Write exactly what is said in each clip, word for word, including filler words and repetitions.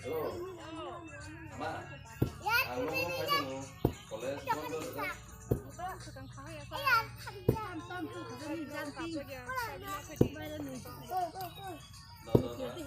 Hello. Ma. Ang nokno phai tongo. College bondo rijak. Da, da, da.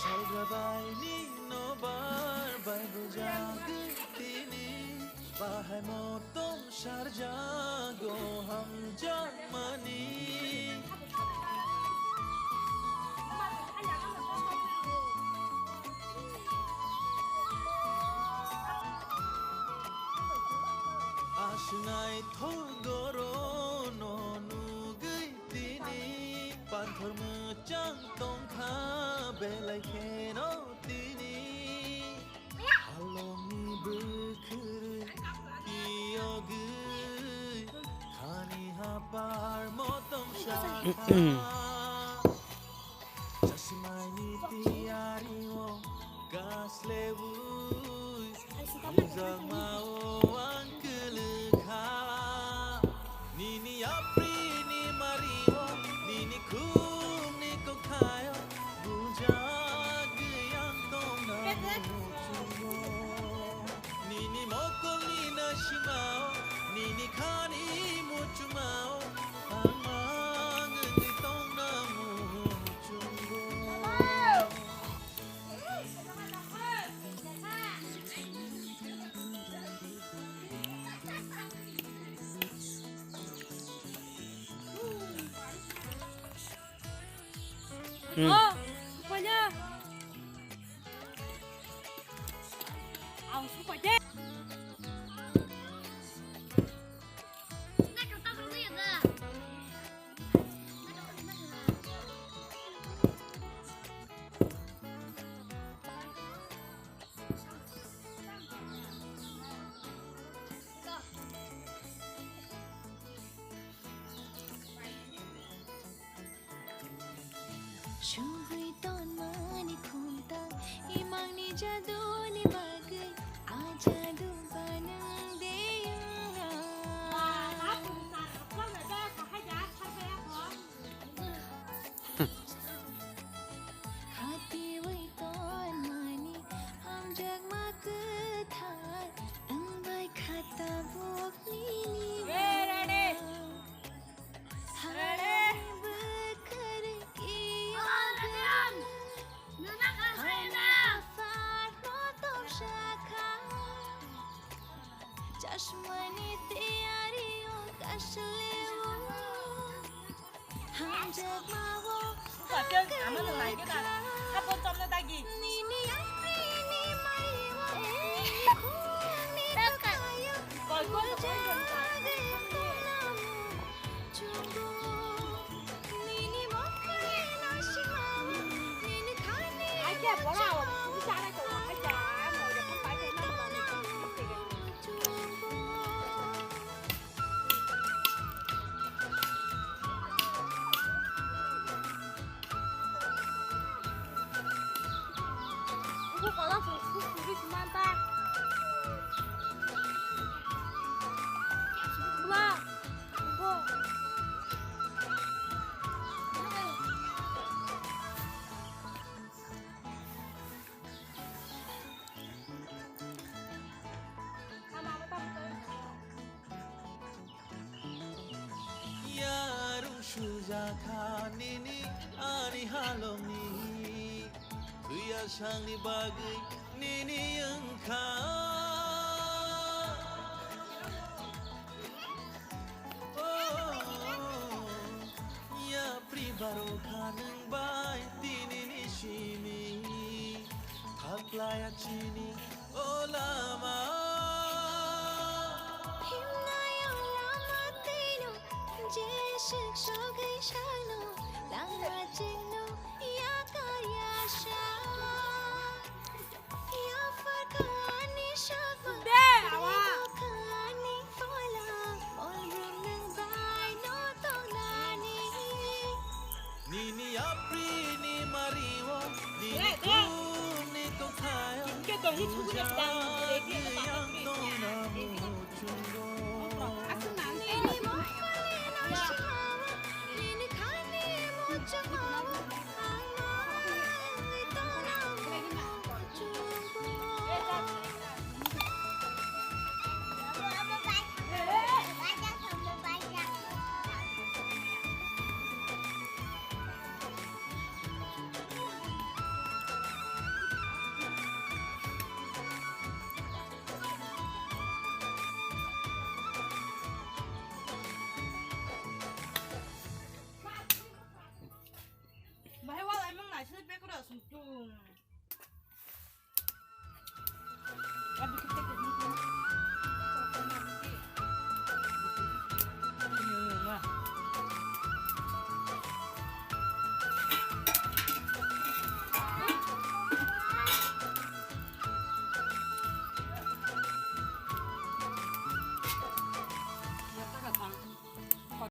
Salga bai ni no bar bai bujagwi tini. Bahai motom sarjago hamjakmani. Aswnai thor gorono nugwi tini, panthor mwchang tongkha belai kheno tini. Halongni bwkhwrwi phiyogwi khani hapar motom sakha. Chasmaini tiyari o kaslewi rijak ma o ang kwlwkha. Nini yapri ni mari o, nini khum ni kokhayo, bujagwi ang tongna muchungo. Nini mokol ni nasimao, nini khani muchumao, ang mangwi tongna muchungo. Hmm. Oh, rupanya. Ang suka deh. Sugwi tonmani khumtang, imangni jaduni bagwi, a jadu banang deyunga. Khatiwi tonmani hamjakma kwthar, wngbai kha tabuk nini. Chashmani tiyari o kashle o. Hamjakma o. Ama no lai gana. Hapo chomna dagi. Nini, nini mai o. Koi, koi, koi, koi. Yarung sujakha nini ani halongni, twiya sangni bagwi nini wngkha. Oh, yapri baro kha nwng bai tini ni simi, thaklaya chini o lama. Nini yapri ni mario, nini kuni tongthayo, nujak ni yang tongna muchungo.